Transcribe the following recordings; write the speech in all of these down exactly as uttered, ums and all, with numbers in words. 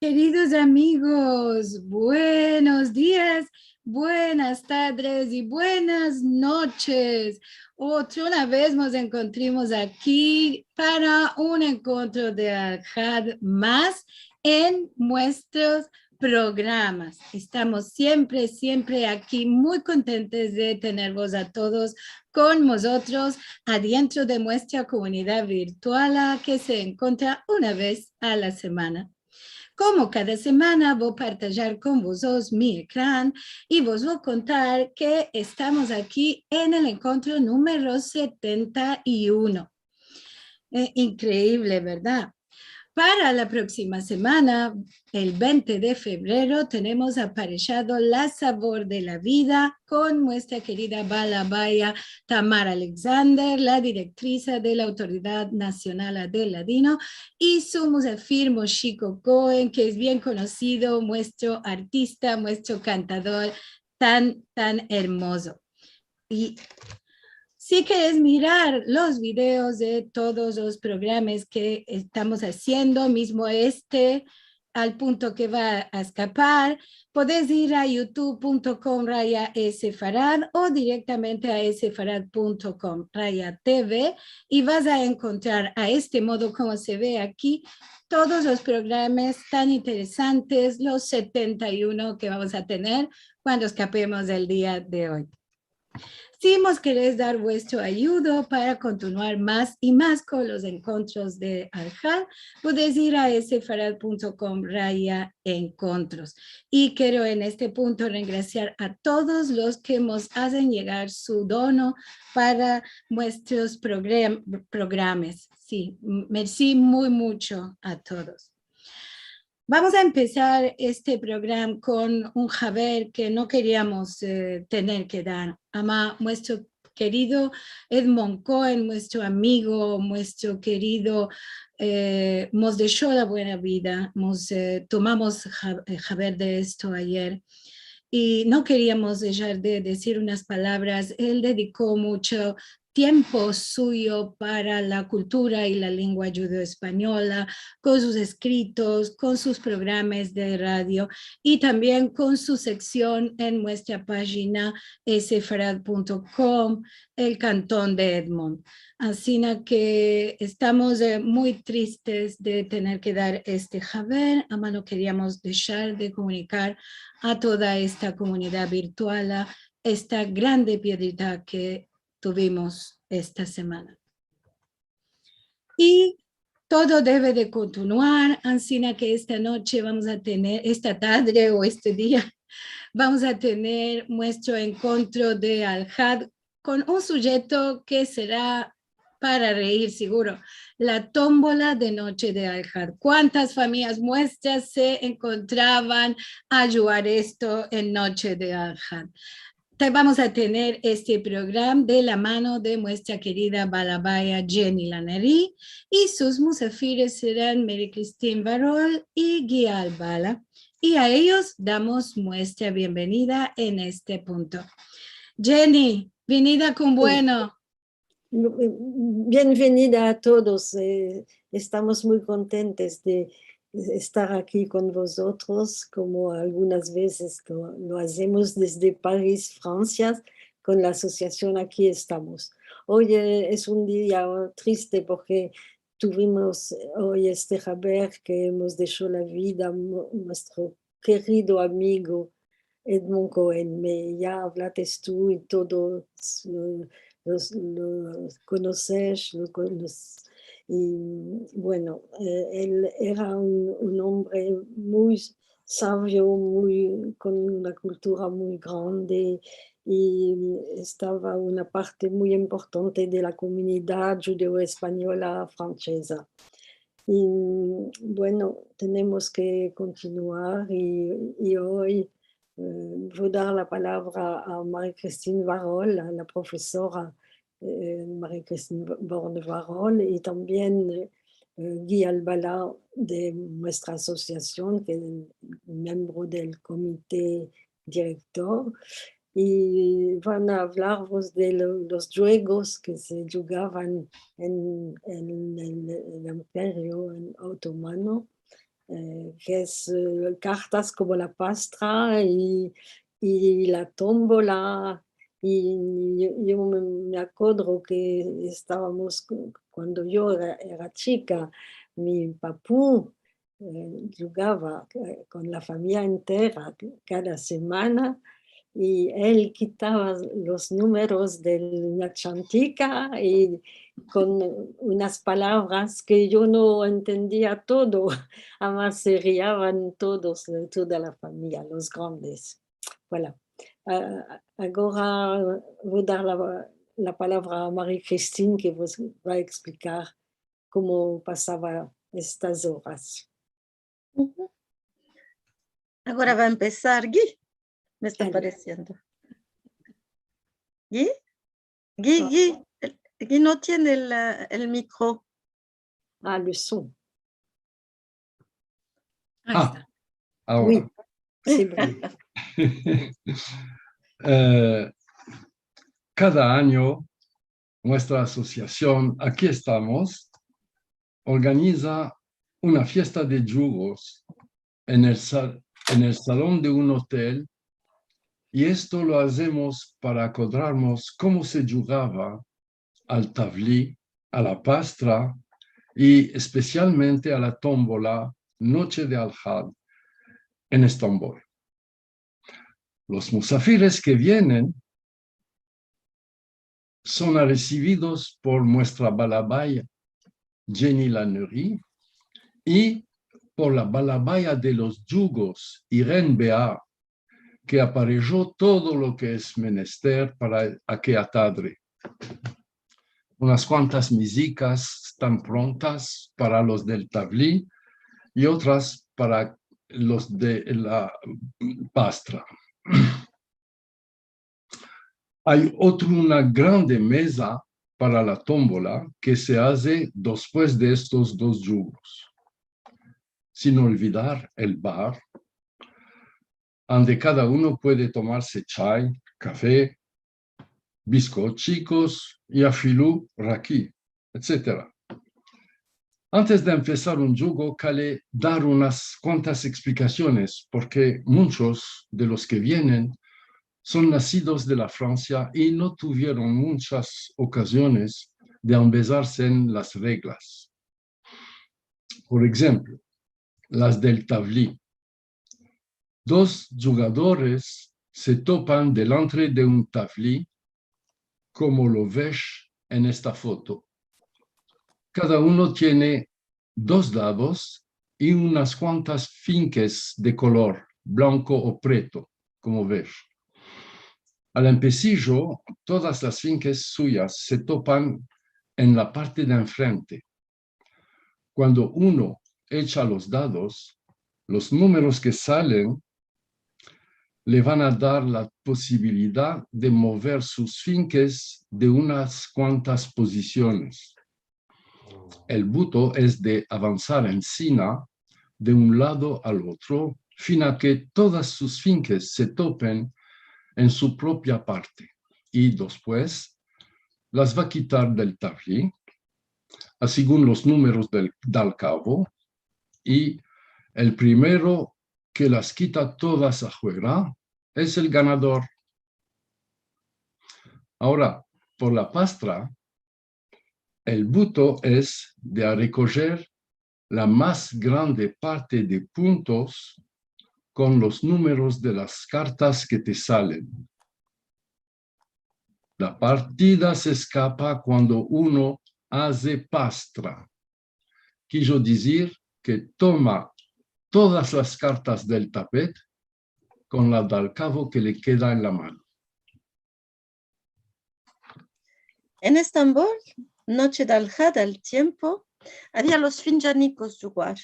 Keridos amigos, buenos dias, buenas tadres i buenas noches. Otra una vez mos enkontrimos aki para un enkontro de Alhad mas en muestros programas. Estamos siempre, siempre aki, muy kontentes de tenervos a todos kon mozotros adientro de muestra komunidad virtuala ke se enkontra una vez a la semana. Komo kada semana, vo partajar kon vozotros mi ekran i vos vo kontar ke estamos aki en el enkontro numero setenta i uno. Eh, inkreivle, verdad? Para la proksima semana, el vente de fevrero, tenemos apareshado La Savor de la Vida kon muestra kerida balabaya Tamar Alexander, la direktrisa de la Autoridad Nasional del Ladino, i su muzafir Moshiko Kohen, ke es bien konosido, muestro artista, muestro kantador tan, tan ermozo. I si keres mirar los videos de todos los programas ke estamos aziendo, mizmo este, al punto ke va a eskapar, podes ir a youtube punto com raya sefarad o direktamente a sefarad punto com raya tv i vas a enkontrar a este modo komo se ve aki todos los programas tan interesantes, los setenta i uno ke vamos a tener kuando eskapemos el dia de oy. Si mos keres dar vuestro ayudo para kontinuar mas i mas kon los enkontros de Alhad, podes ir a sefarad punto com raya enkontros. I kero en este punto rengrasiar a todos los ke mos azen yegar su dono para muestros program-, programas. Si, m-, mersi muy mucho a todos. Vamos a empesar este programa kon un haber ke no keriamos, eh, tener ke dar. Ama muestro kerido Edmond Cohen, muestro amigo, muestro kerido, eh, mos desho la buena vida, mos, eh, tomamos ha-, eh, haber de esto ayer. I no keriamos deshar de dizir unas palavras. El dediko mucho tiempo suyo para la kultura i la lengua djudeo-espanyola, kon sus eskritos, kon sus programas de radio i tambien kon su seksion en muestra pajina sefarad punto com, el kanton de Edmond. Ansina ke estamos, eh, muy tristes de tener ke dar este haber, ama no keriamos deshar de komunikar a toda esta komunidad virtuala esta grande perdida ke tuvimos esta semana. I todo deve de kontinuar, ansina ke esta noche vamos a tener, esta tadre o este dia, vamos a tener muestro enkontro de Alhad kon un sujeto ke sera para reir siguro, la tombola de noche de Alhad. Kuantas famiyas muestras se enkontravan a djugar esto en noche de Alhad? Te-, vamos a tener este programa de la mano de muestra kerida balabaya Jenny Laneri i sus musafires seran Mary Christine Varol i Guy Albala. I a eyos damos muestra bienvenida en este punto. Jenny, venida kon bueno. Bienvenida a todos. Eh, estamos muy kontentes de estar aki kon vozotros, komo algunas vezes lo, lo azemos desde Paris, Fransia, kon la asosiasion Aki Estamos. Oy, eh, es un dia triste porke tuvimos oy este haber ke mos desho la vida, mu-, muestro kerido amigo Edmond Cohen, me ya avlates tu i todos, eh, los, los konosesh, lo konos-, i, bueno, eh, el era un, un ombre muy savio, muy, kon una kultura muy grande, i estava una parte muy importante de la komunidad djudeo-espanyola franseza. I, bueno, tenemos ke kontinuar i, i oy, eh, vo dar la palavra a Marie-Christine Varol, la, la profesora, eh, Marie-Christine Borne Varol, i tambien, eh, Guy Albala de muestra asosiasion, ke es miembro del komite direktor, i van a avlarvos de lo, los djuegos ke se djugavan en, en el, el Imperio, en otomano, eh, ke es, eh, kartas komo la pastra i, i la tombola. I yo, yo me, me akodro ke estavamos, ku-, kuando yo era, era chika, mi papu, eh, djugava, eh, kon la famiya entera, kada semana, i el kitava los numeros de la chantika i kon unas palavras ke yo no entendia todo, ama se riavan todos, eh, toda la famiya, los grandes. Voilà. Ah, agora vo dar la, la palavra a Marie-Christine, ke vos va a eksplikar komo pasava estas oras. Agora va a empesar Gi, me esta paresiendo. Gi? Gi, Gi, el, Gi no tiene el, eh, el mikro. Ah, le son. Ahi esta. Agora. Oui, c'est vrai. Eh, kada anyo muestra asosiasion Aki Estamos organiza una fiesta de djugos en el sa-, en el salon de un otel, i esto lo azemos para akodrarmos komo se djugava al tavli, a la pastra i espesialmente a la tombola Noche de Alhad en Estambol. Los musafires ke vienen son resividos por muestra balabaya, Jenny Lanerie, i por la balabaya de los djugos, Irène Béat, ke aparejo todo lo ke es menester para akeya tadre. Unas kuantas mizikas estan prontas para los del tavli i otras para los de la pastra. Ay otra una grande meza para la tombola ke se aze despues de estos dos djugos. Sin olvidar el bar, ande kada uno puede tomarse chay, kafe, biskotchikos i afilu raki, etsetera. Antes de empesar un djugo, kale dar unas kuantas eksplikasiones, porke munchos de los ke vienen son nasidos de la Fransia i no tuvieron munchas okaziones de ambezarse en las reglas. Por enshemplo, las del tavli. Dos djugadores se topan delantre de un tavli, komo lo vesh en esta foto. Kada uno tiene dos dados i unas kuantas finkes de kolor, blanko o preto, komo vesh. Al empesijo, todas las finkes suyas se topan en la parte de enfrente. Kuando uno echa los dados, los numeros ke salen le van a dar la posibilidad de mover sus finkes de unas kuantas pozisiones. El buto es de avansar ensina de un lado al otro, fina ke todas sus finkes se topen en su propia parte, i despues las va kitar del tavli, a segun los numeros del, dal kavo, i el primero ke las kita todas afuera es el ganador. Agora, por la pastra, el buto es de arekojer la mas grande parte de puntos kon los numeros de las kartas ke te salen. La partida se eskapa kuando uno aze pastra. Kijo dizir ke toma todas las kartas del tapet kon la dal kavo ke le keda en la mano. En Estambol, noche de Alhad al tiempo, avia los finjanikos djugar.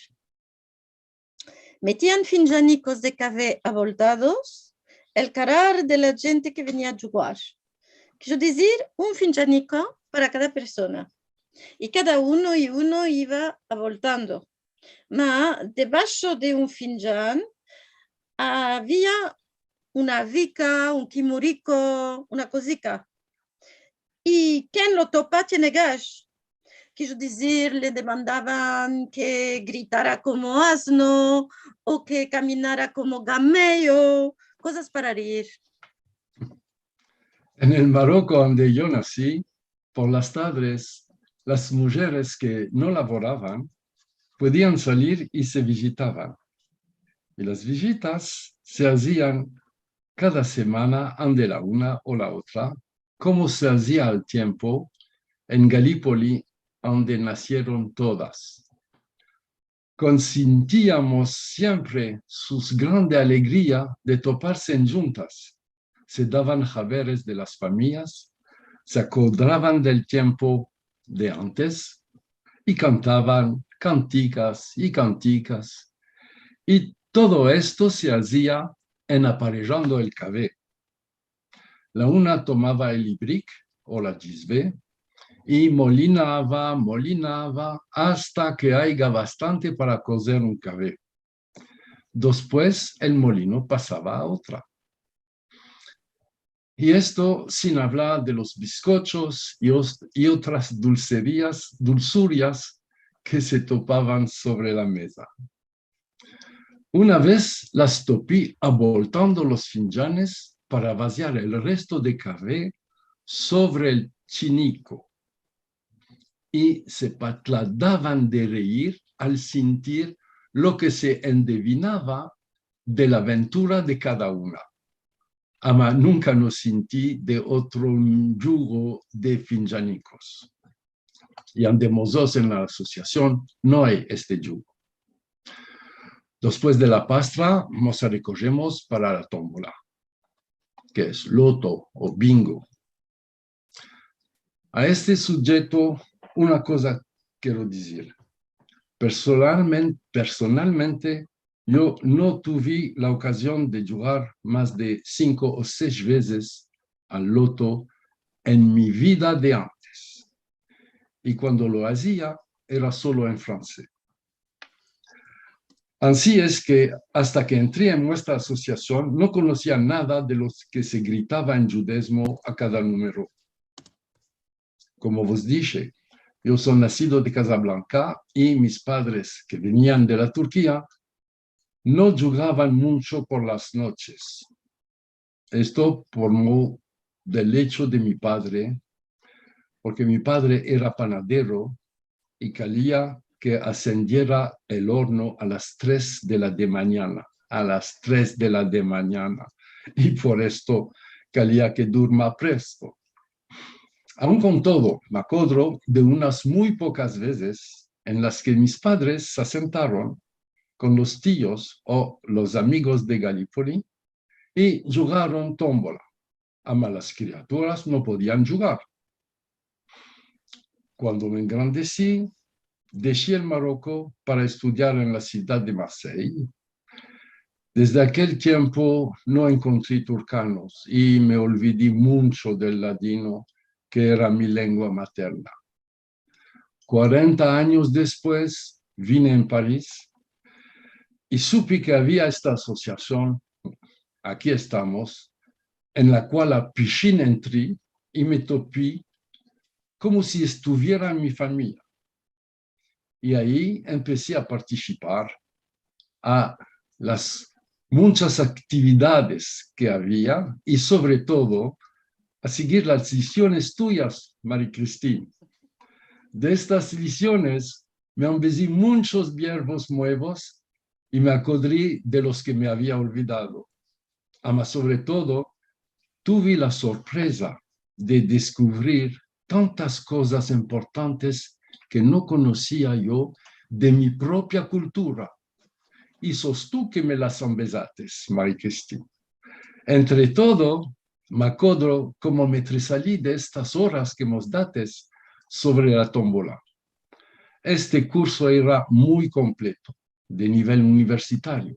Metian finjanikos de kafe avoltados el karar de la djente ke venia a djugar. Kijo dizir, un finjaniko para kada persona. I kada uno i uno iva avoltando. Ma debasho de un finjan avia una vika, un kimuriko, una kozika. I ken lo topa tiene gash. Kero dizir, le demandavan ke gritara komo azno o ke kaminara komo gameyo, kozas para reir. En el Maroko ande yo nasi, por las tadres, las mujeres ke no lavoravan puedian salir i se vijitavan. I las vijitas se azian kada semana ande la una o la otra, komo se azia al tiempo en Galipoli, ande nasieron todas. Konsintiamos siempre sus grande alegria de toparse en djuntas. Se davan haveres de las famiyas, se akodravan del tiempo de antes i kantavan kantikas i kantikas. I todo esto se azia en aparejando el kave. La una tomava el ibrik o la djizve i molinava, molinava, asta ke ayga bastante para kozer un kave. Despues, el molino pasava a otra. I esto sin avlar de los biskochos i os-, i otras dulserias, dulsurias ke se topavan sovre la meza. Una vez las topi aboltando los finjanes para vaziar el resto de kave sovre el chiniko. I se patladavan de reir al sintir lo ke se endevinava de la aventura de kada una. Ama nunka no sinti de otro djugo de finjanikos. I ande mozotros en la asosiasion no ay este djugo. Despues de la pastra, mos arrekojemos para la tombola, ke es loto o bingo. A este sujeto, una koza kero dizir. Personalmen-, personalmente, yo no tuvi la okazion de djugar mas de sinko o sesh vezes al loto en mi vida de antes. I kuando lo azia, era solo en franses. Ansi es ke, asta ke entri en muestra asosiasion, no konosia nada de lo ke se gritava en djudezmo a kada numero. Komo vos dishe, yo so nasido de Kazablanka i mis padres, ke venian de la Turkia, no djugavan muncho por las noches. Esto por mo-, del echo de mi padre, porke mi padre era panadero i kalia ke asendiera el orno a las tres de la demanyana, a las tres de la demanyana, i por esto kalia ke durma presto. Aun kon todo, me akodro de unas muy pokas vezes en las ke mis padres se asentaron kon los tios o los amigos de Galipoli i djugaron tombola. Ama las kriaturas no podian djugar. Kuando me engrandesi, deshi el Maroko para estudiar en la sivdad de Marseille. Desde akel tiempo no enkontri turkanos i me olvidi muncho del ladino, ke era mi lengua materna. Kuarenta anyos despues, vine en Paris i supi ke avia esta asosiasion, Aki estamos, en la kual a pishin entri i me topi komo si estuviera en mi famiya. I ayi empesi a partisipar a las munchas aktividades ke avia i, sovre todo, a sigir las lisiones tuyas, Marie-Christine. De estas lisiones me ambezi munchos biervos muevos i me akodri de los ke me avia olvidado. Ama, sovre todo, tuvi la sorpreza de deskuvrir tantas kozas importantes ke no konosia yo de mi propia kultura. I sos tu ke me las ambezates, Marie-Christine. Entre todo, me akodro komo me tresali de estas oras ke mos dates sovre la tombola. Este kurso era muy kompleto, de nivel universitario,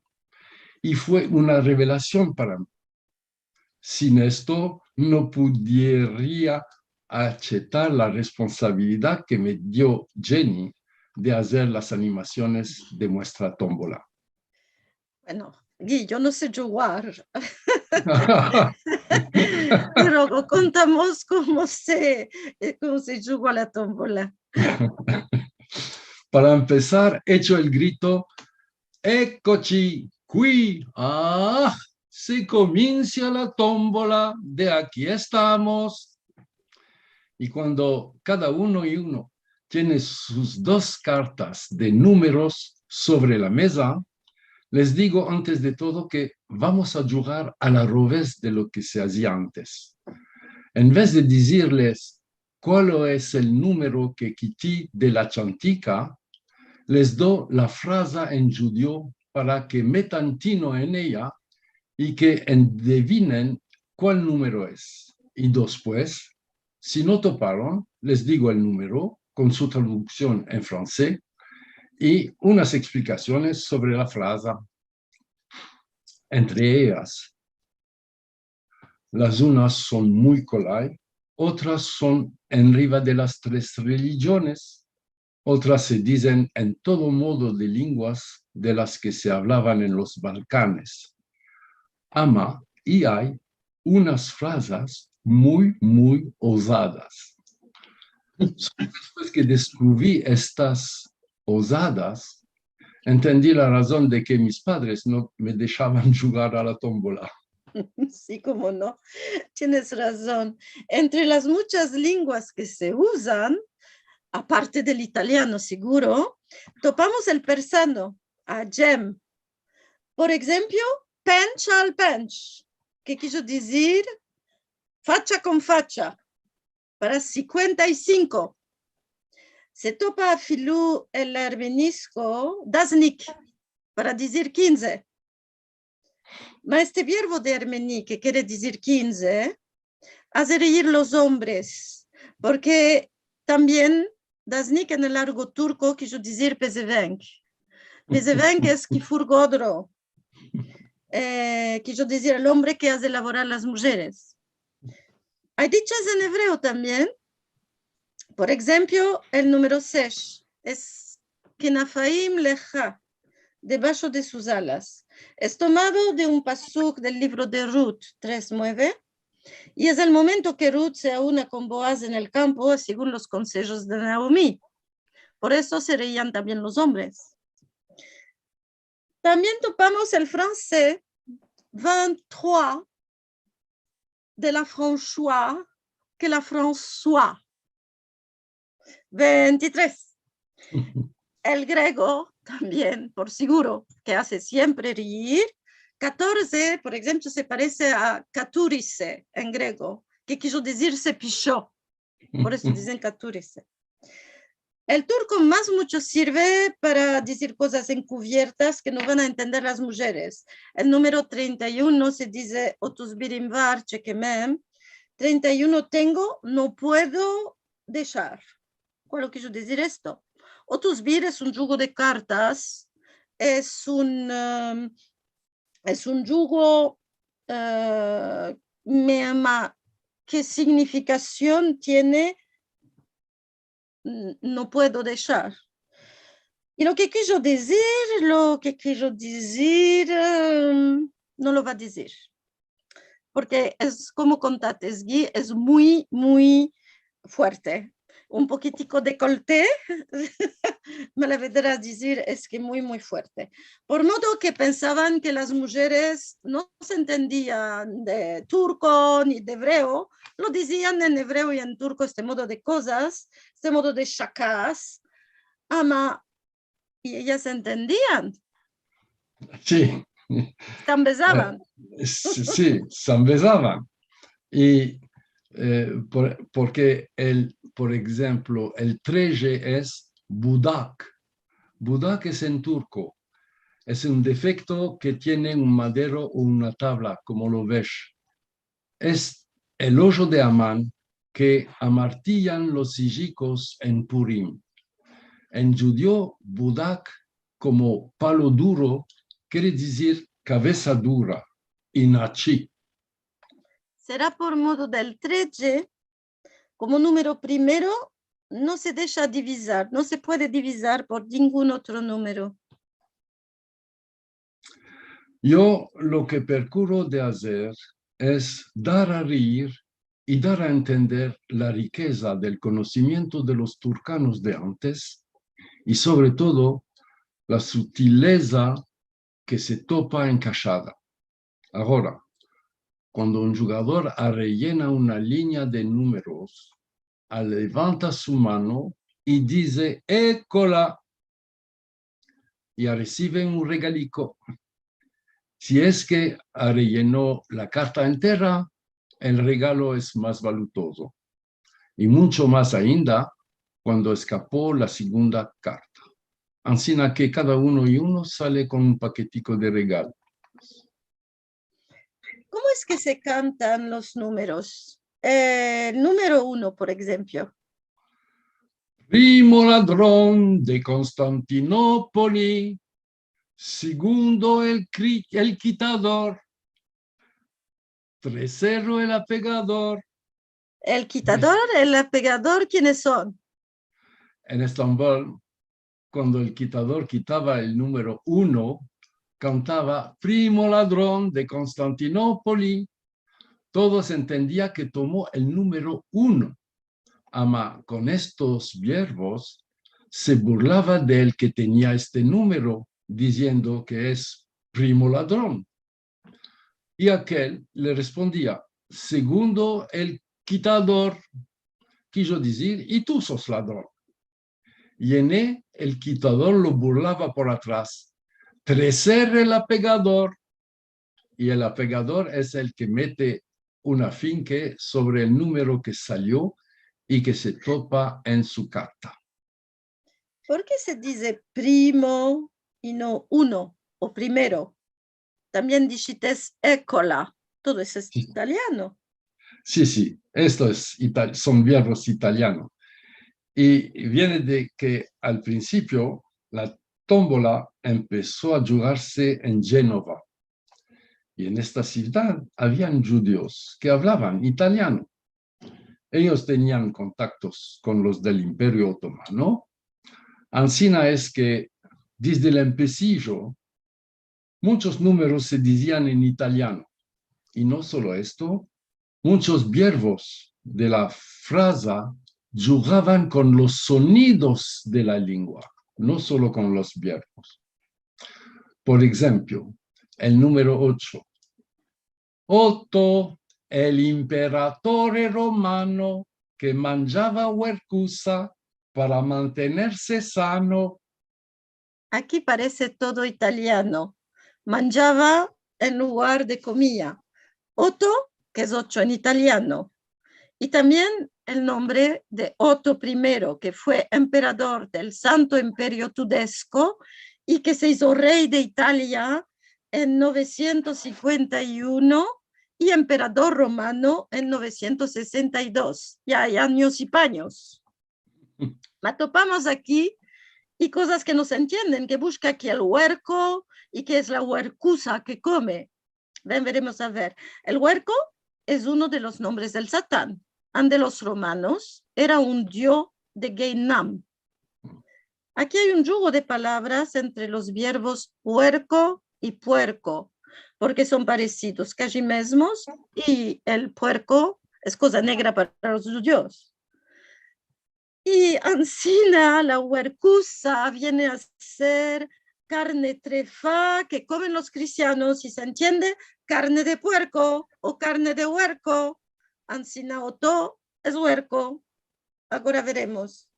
i fue una revelasion para mi. Sin esto, no pudieria achetar la responsabilidad ke me dio Jenny de azer las animasiones de muestra tombola. Bueno, Gui, yo no se djugar. Pero kontamos komo se, eh, komo se djuga la tombola. Para empesar, echo el grito: "Ekochi, kui, ah, se kominsia la tombola de Aki estamos". I kuando kada uno i uno tiene sus dos kartas de numeros sovre la meza, les digo antes de todo ke vamos a djugar al aroves de lo ke se azia antes. En vez de dizirles kual es el numero ke kiti de la chantika, les do la fraza en djudio para ke metan tino en eya i ke endevinen kual numero es. I despues, si no toparon, les digo el numero kon su traduksion en fransez i unas eksplikasiones sovre la fraza. Entre eyas, las unas son muy kolay, otras son enriva de las tres relijiones, otras se dizen en todo modo de lenguas de las ke se avlavan en los Balkanes. Ama, i ay unas frazas muy, muy ozadas. Solo despues ke deskuvri estas ozadas, entendi la razon de ke mis padres no me deshavan djugar a la tombola. Si, komo no. Tienes razon. Entre las muchas lenguas ke se uzan, aparte del italiano, seguro, topamos el persano, adjem. Por enshemplo, pench al pench, ke kijo dizir facha kon facha, para sinkuenta i sinko. Se topa afilu el armenisko, daznik, para dizir kinze. Ma este verbo de armeni, ke kere dizir kinze, aze reir los ombres, porke tambien daznik en el argot turko kijo dizir pezevenk. Pezevenk es kifur godro, eh, kijo dizir el ombre ke aze lavorar las mujeres. Ay dichas en evreo tambien. Por enshemplo, el numero sesh es kenafaim leha, debasho de sus alas. Es tomado de un pasuk del livro de Rut tres nueve, i es el momento ke Rut se auna kon Boaz en el kampo, segun los konsejos de Naomi. Por esto se reian tambien los ombres. Tambien topamos el fransez vingt-trois de la François ke la François. Ventitres. El grego tambien, por seguro, ke aze siempre reir. Katorze, por enshemplo, se parese a katurise en grego, ke kijo dizir se pisho. Por esto dizen katurise. El turko mas mucho sirve para dizir kozas enkuviertas ke no van a entender las mujeres. El numero treinta i uno se dize otuz birim var, çekemem. Treinta i uno tengo, no puedo deshar. Kual kijo dizir esto? Otuz bir es un djugo de kartas, es un, em, es un djugo, eh, me ama, ke signifikasion tiene, n-, no puedo deshar. I lo ke kijo dizir, lo ke kijo dizir, em, no lo va a dizir. Porke es komo kontate, es gi-, es muy, muy fuerte. Un pokitiko dekolte, me la vedrá dizir, es ke muy, muy fuerte. Por modo ke pensavan ke las mujeres no se entendian de turko ni de evreo, lo dizian en evreo i en turko este modo de kozas, este modo de shakas, ama, i eyas entendian. Si. Se ambezavan. Eh, si, si, se ambezavan. I, eh, por, porke el, por enshemplo, el treje es budak. Budak es en turko. Es un defekto ke tiene un madero o una tavla, komo lo vesh. Es el ojo de Aman ke amartiyan los ijikos en Purim. En djudio, budak, komo palo duro, kere dizir kavesa dura, inachi. Sera por modo del treje, komo numero primero, no se desha divizar, no se puede divizar por ningun otro numero. Yo lo ke perkuro de azer es dar a reir i dar a entender la rikeza del konosimiento de los turkanos de antes i, sovre todo, la sutileza ke se topa en kashada. Agora, kuando un djugador areyena una linea de numeros, alevanta su mano i dize: "Ekola!" i aresive un regaliko. Si es ke areyeno la karta entera, el regalo es mas valutozo. I muncho mas ainda kuando eskapo la segunda karta. Ansina ke kada uno i uno sale kon un paketiko de regalo. Komo es ke se kantan los numeros? Eh, el numero uno, por enshemplo. Primo ladron de Konstantinopoli, segundo el kri-, el kitador, tresero el apegador. El kitador, el apegador, kienes son? En Estambol, kuando el kitador kitava el numero uno, kantava: "Primo ladron de Konstantinopoli". Todos entendia ke tomo el numero uno. Ama kon estos biervos se burlava del ke tenia este numero, diziendo ke es primo ladron. I akel le respondia: "Segundo el kitador", kijo dizir: "I tu sos ladron". I en e el kitador lo burlava por atras: "Treser el apegador". I el apegador es el ke mete un afinke sovre el numero ke salio i ke se topa en su karta. Por ke se dize primo i no uno o primero? Tambien dishites ekola. Todo esto es italiano. Si, si, esto es ital-, son biervos italianos. I viene de ke al prinsipio la tombola empeso a djugarse en Djenova. I en esta sivdad avian djudios ke avlavan italiano. Eyos tenian kontaktos kon los del Imperio Otomano. Ansina es ke, desde el empesijo, munchos numeros se dizian en italiano. I no solo esto, munchos biervos de la fraza djugavan kon los sonidos de la lengua, no solo kon los biervos. Por enshemplo, el numero ocho. Oto, el imperador romano ke mandjava uerkusa para mantenerse sano. Aki parese todo italiano. Mandjava en lugar de komia. Oto, ke es ocho en italiano. I tambien el nombre de Oto primero, ke fue emperador del Santo Imperio Tudesko i ke se izo rey de Italia en novesientos sinkuenta i uno i emperador romano en novesientos sesenta i dos. Ya ay anyos i panyos. Ma topamos aki i kozas ke no se entienden, ke bushka aki el uerko i ke es la uerkusa ke kome. Ven, veremos a ver. El uerko es uno de los nombres del Satan. Ande los romanos era un dio de Geinam. Aki ay un djugo de palavras entre los biervos uerko i puerko, porke son paresidos, kaji mezmos, i el puerko es koza negra para los djudios. I ansina la uerkusa viene a ser karne trefa ke komen los kristianos, i se entiende, karne de puerko o karne de uerko. Ansina Oto es uerko. Agora veremos.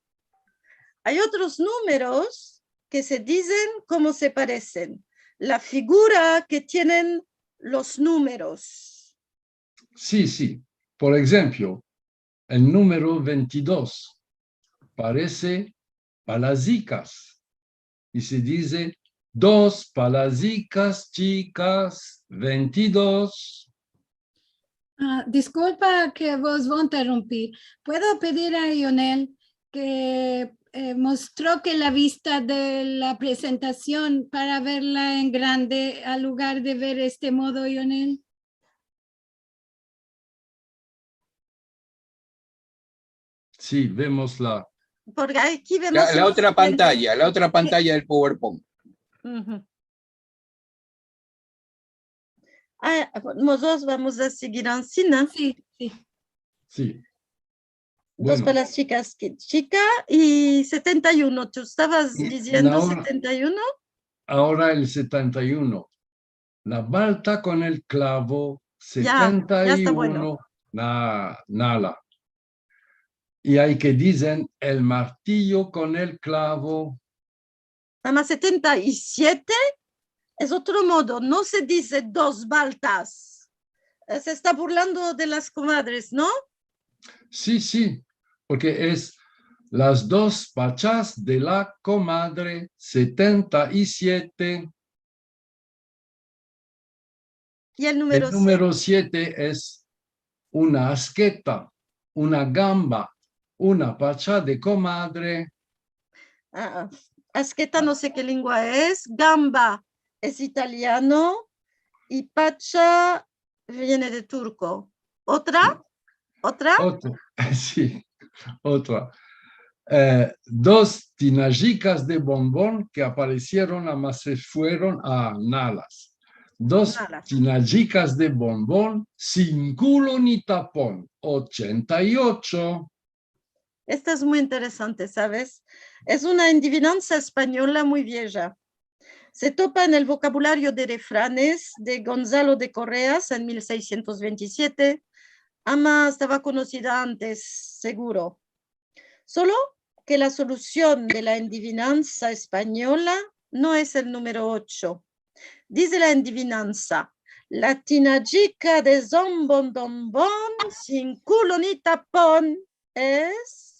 Ay otros numeros ke se dizen komo se paresen. La figura ke tienen los numeros. Si, si. Por enshemplo, el numero ventidos parese palazikas. I se dize: "Dos palazikas chikas, ventidos". Ah, diskulpa ke vos vo a interumpi. Puedo pedir a Ionel ke, eh, mos troke la vista de la prezentasion para verla en grande, al lugar de ver este modo, Ionel? Si, vemos la... Porke aki vemos... La, la otra pantaya, la otra pantaya del PowerPoint. Uhu. Ah, mozotros vamos a segir ansina. Si, si. Si. Dos Bueno. Palas chikas, ki- chika i setenta i uno. Tu estavas I diziendo aora- setenta i uno? Aora el setenta i uno. La balta kon el klavo, Ya, ya esta setenta i uno, bueno. na, nala. I ay ke dizen el martiyo kon el klavo. Ama setenta i siete es otro modo. No se dize dos baltas. Eh, se esta burlando de las komadres, no? Si, si, porke es las dos pachas de la komadre, setenta i siete. I el El numero siete. numero siete es una asketa, una gamba, una pacha de komadre. Ah, ah. Asketa no se ke lengua es, gamba es italiano i pacha viene de turko. Otra? Otra? Otro, si, otro. Eh, dos tinajikas de bonbon ke aparesieron, ama se fueron a nalas. Dos Nalas. Tinajikas de bonbon sin kulo ni tapon, ochenta i ocho. Esta es muy interesante, saves? Es una endivinansa espanyola muy vieja. Se topa en el vokabulario de refranes de Gonzalo de Correas en mil seiscientos veintisiete. Ama estava konosida antes, seguro. Solo ke la solusion de la endivinansa espanyola no es el numero ocho. Dize la endivinansa, la tinajika de zombon dombon sin kulo ni tapon es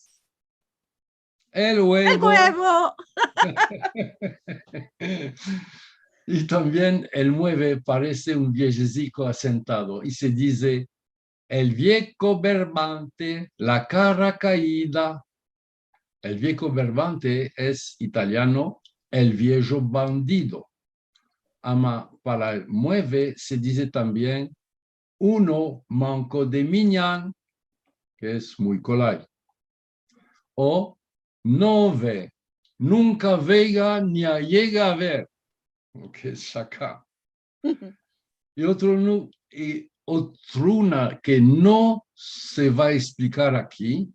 El el uevo. uevo. I tambien el mueve parese un viejeziko asentado i se dize, el viejo berbante, la kara kaida. El viejo berbante es italiano, el viejo bandido. Ama para el mueve se dize tambien uno manko de minyan, ke es muy kolay. O no ve, nunka vea ni ayega a ver, ke es shaka. I otro nu-, i otruna ke no se va a eksplikar aki,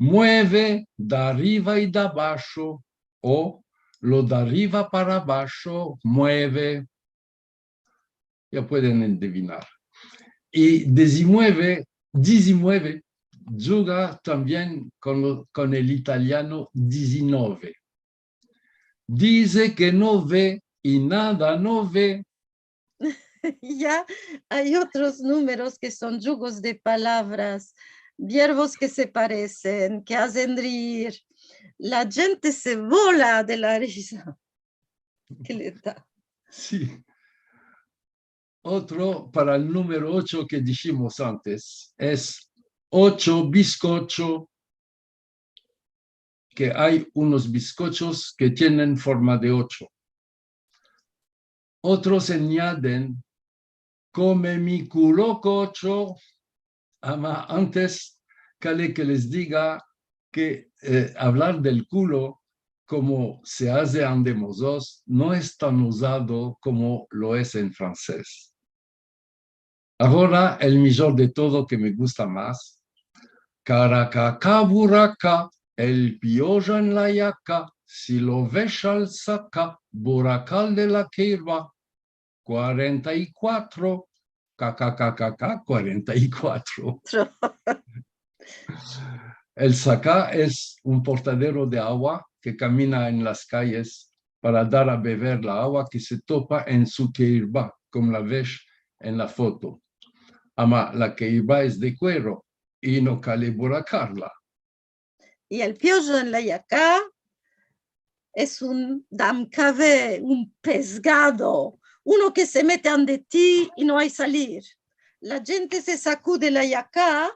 mueve de ariva i de abasho, o lo de ariva para abasho mueve. Ya pueden endevinar. I dizimueve, dizimueve, djuga tambien kon, kon el italiano dizinove. Dize ke no ve i nada no ve. Ya ay otros numeros ke son djugos de palavras, vierbos ke se paresen, ke azen rir. La djente se vola de la riza. Ke le da? Si. Otro para el numero ocho ke dishimos antes es ocho biskocho, ke ay unos biskochos ke tienen forma de ocho. Otros anyaden, kome mi kulo kocho. Ama antes, kale ke les diga ke, eh, avlar del kulo komo se aze ande mozotros no es tan uzado komo lo es en fransez. Agora, el mijor de todo ke me gusta mas. Karakaka buraka, el piojo en la yaka, si lo vesh al saka, burakal de la keirba, kuarenta i kuatro, kakakakaka, kuarenta i kuatro. El saka es un portadero de agua ke kamina en las kayes para dar a bever la agua ke se topa en su keirba, komo la vesh en la foto. Ama la keirba es de kuero i no kale burakarla. I el piojo en la yaka es un damkave, un pesgado, uno ke se mete ande ti i no ay salir. La djente se sakude la yaka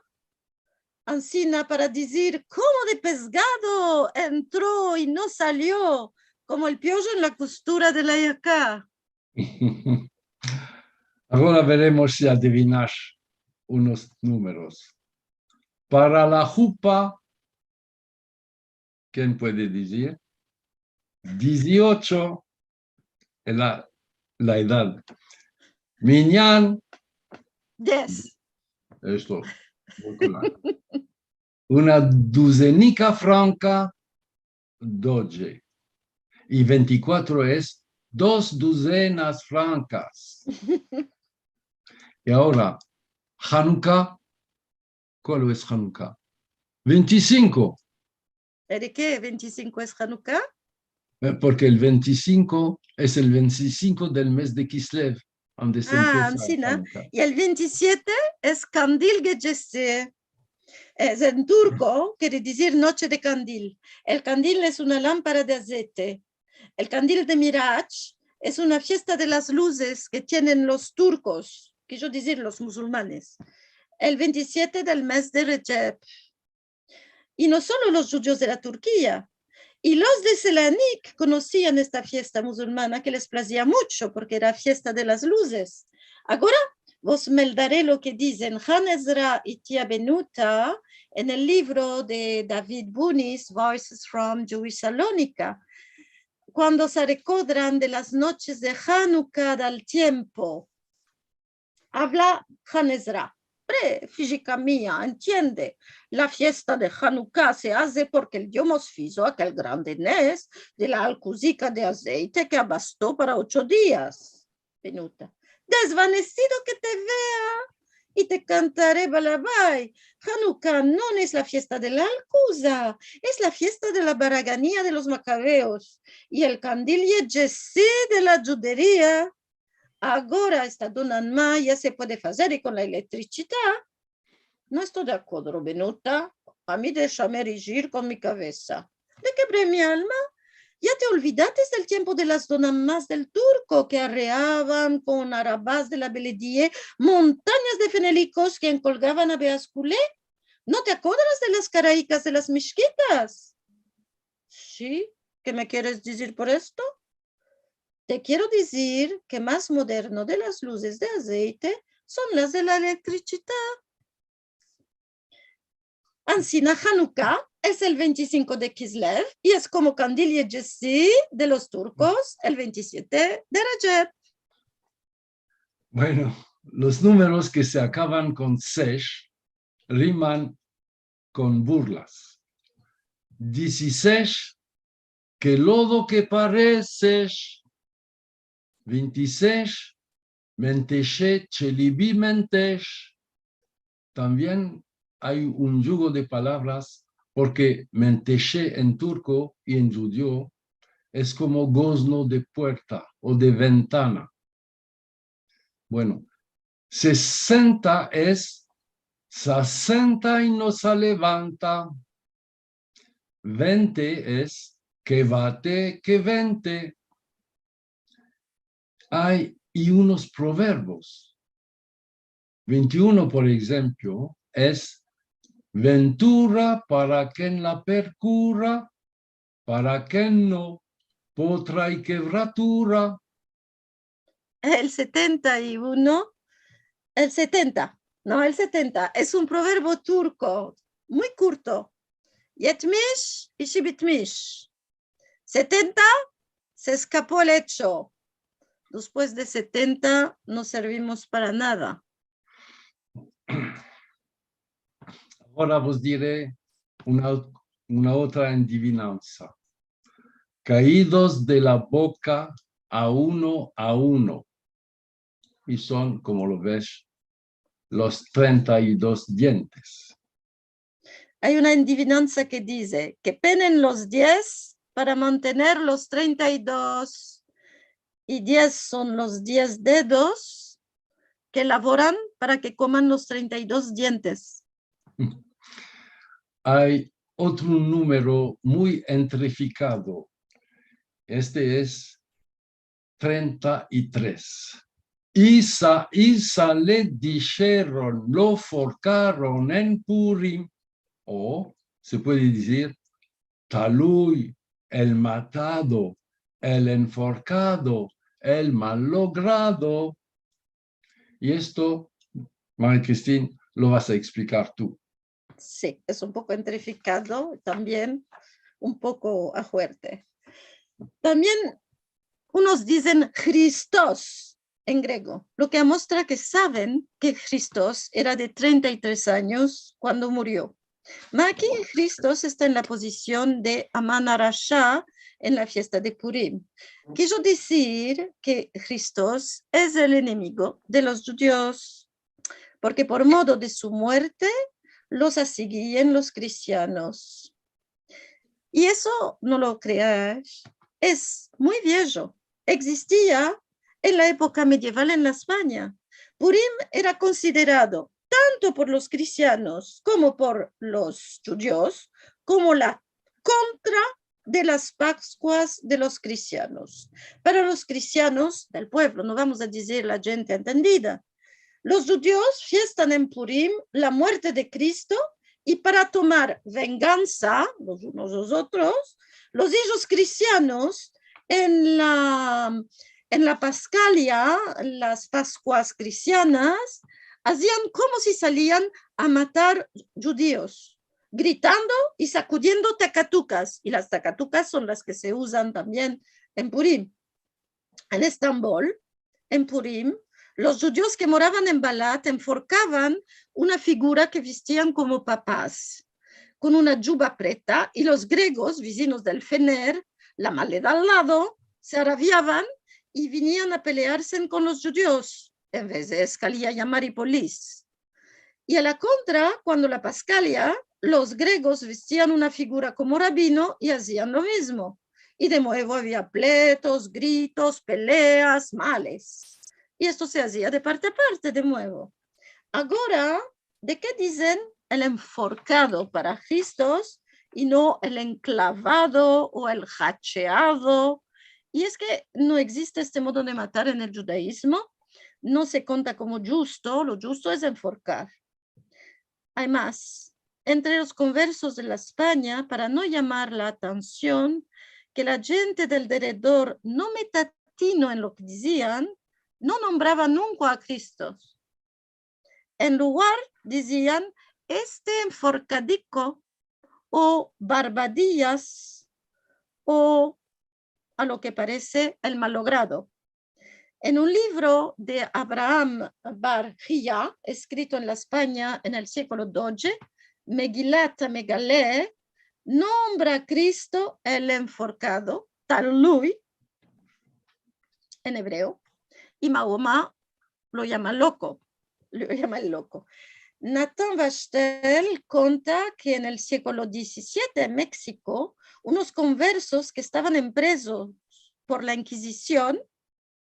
ansina para dizir, komo de pesgado entro i no salio, komo el piojo en la kustura de la yaka. Agora veremos si adivinash unos numeros. Para la hupa, ken puede dizir? Diziocho, la, la edad. Minyan. Diez. Esto. Muy klaro. Una duzenika franka, dodje. I vente i kuatro es dos duzenas frankas. I agora, Hanuka, kual es Hanuka? Vente i sinko. Eri ke vente i sinko es Hanuka? Eh, porke el vente i sinko es el vente i sinko del mes de Kislev, ande se A, empesa ansina. Hanuka. I el vente i siete es Kandil Gecesi. Es en turko, kere dizir noche de kandil. El kandil es una lampara de azete. El kandil de Miraj es una fiesta de las luzes ke tienen los turkos, kijo dizir los muzulmanes, el vente i siete del mes de Redjeb. I no solo los djudios de la Turkia, i los de Selanik konosian esta fiesta muzulmana ke les plazia muncho porke era fiesta de las luzes. Agora vos meldare lo ke dizen Han Ezra i tia Benuta en el livro de David Bunis, Voices from Jewish Salonika, kuando se rekodran de las noches de Hanuka dal tiempo. Avla Han Ezra. Pre, fijika mia, entiende. La fiesta de Hanuka se aze porke el Dio mos fizo akel grande nes de la alkuzika de azeite ke abasto para ocho dias. Benuta. Dezvanesido ke te vea i te kantare balabai. Hanuka no es la fiesta de la alkuza, es la fiesta de la baragania de los makabeos. I el kandil Gecesi de la djuderia. Agora esta Donanma ya se puede fazer i kon la elektrichita. No esto de akuerdo, Benuta. A mi deshame rijir kon mi kavesa. De ke bre mi alma? Ya te olvidates del tiempo de las Donanmas del turko ke arreavan kon arabas de la belediye montanyas de fenelikos ke enkolgavan a Beas Kule? No te akodras de las karaikas de las mishkitas? Si, ke me keres dizir por esto? Te kero dizir ke mas moderno de las luzes de azeite son las de la elektrichita. Ansina Hanuka es el vente i sinko de Kislev i es komo Kandil Gecesi de los turkos el vente i siete de Redjeb. Bueno, los numeros ke se akavan kon sesh riman kon burlas. Dizisesh, ke lodo ke paresesh. Vente i sesh, menteshe chelibi mentesh. Tambien ay un djugo de palavras, porke menteshe en turko i en djudio es komo gozno de puerta o de ventana. Bueno, sesenta es se asenta i no se alevanta. Vente es ke vate, ke vente. Ay i unos proverbos. Vente i uno, por enshemplo, es: ventura para ken la perkura, para ken no potra i kevratura. El setenta i uno, el setenta, no, el setenta, es un proverbio turko muy kurto. Yetmiş, işi bitmiş. Setenta, se eskapo el echo. Despues de setenta no servimos para nada. Agora vos dire una, una otra endivinansa. Kaidos de la boka a uno a uno. I son, komo lo ves, los trenta i dos dientes. Ay una endivinansa ke dize ke penen los diez para mantener los trenta i dos, i diez son los diez dedos ke lavoran para ke koman los trenta i dos dientes. Ay otro numero muy entrefikado. Este es trenta i tres. Isa, isa le disheron, lo forkaron en Purim. O se puede dizir, taluy, el matado, el enforkado, el mallogrado. I esto, Marie-Christine, lo vas a eksplikar tu. Si, es un poko entrefikado, tambien un poko ahuerte. Tambien unos dizen Hristos, en grego, lo ke amostra ke saven ke Hristos era de trenta i tres anyos kuando murio. Ma aki Hristos esta en la pozision de Aman Arasha en la fiesta de Purim. Kijo dizir ke Hristos es el enemigo de los djudios, porke por modo de su muerte los asigian los kristianos. I esto, no lo kreash, es muy viejo. Egzistia en la epoka medieval en la Espanya. Purim era konsiderado tanto por los kristianos komo por los djudios komo la kontra de las Paskuas de los kristianos. Para los kristianos del puevlo, no vamos a dizir la djente entendida, los djudios fiestan en Purim la muerte de Kristo i para tomar vengansa los unos los otros, los ijos kristianos en la, en la Paskalia, las Paskuas kristianas, azian komo si salian a matar djudios, gritando i sakudiendo takatukas. I las takatukas son las ke se uzan tambien en Purim. En Estambol, en Purim, los djudios ke moravan en Balat enforkavan una figura ke vistian komo papas, kon una djuba preta, i los gregos, vizinos del Fener, la Maleda al lado, se araviavan i vinian a pelearse kon los djudios, en vez de eskalia yamar i polis. I a la kontra, kuando la Paskalia, los gregos vistian una figura komo rabino i azian lo mizmo. I de muevo avia pletos, gritos, peleas, males. I esto se azia de parte a parte de muevo. Agora, de ke dizen el enforkado para Hristos i no el enklavado o el hacheado? I es ke no egziste este modo de matar en el djudaizmo, no se konta komo djusto, lo djusto es enforkar. Ay mas, entre los konversos de la Espanya, para no yamar la atension ke la djente del deredor no meta tino en lo ke dizian, no nombravan nunka a Kristo. En lugar, dizian, este enforkadiko, o barbadias, o, a lo ke parese, el malogrado. En un livro de Abraham bar Hiyya, eskrito en la Espanya en el siglo dodje, Megilat Amegale, nombra a Kristo el enforkado, Talluy, en ebreo, i Mahoma lo yama loko, lo yama el loko. Nathan Wachtel konta ke en el siglo dizisiete en Meksiko, unos konversos ke estavan en prezo por la Inkizision,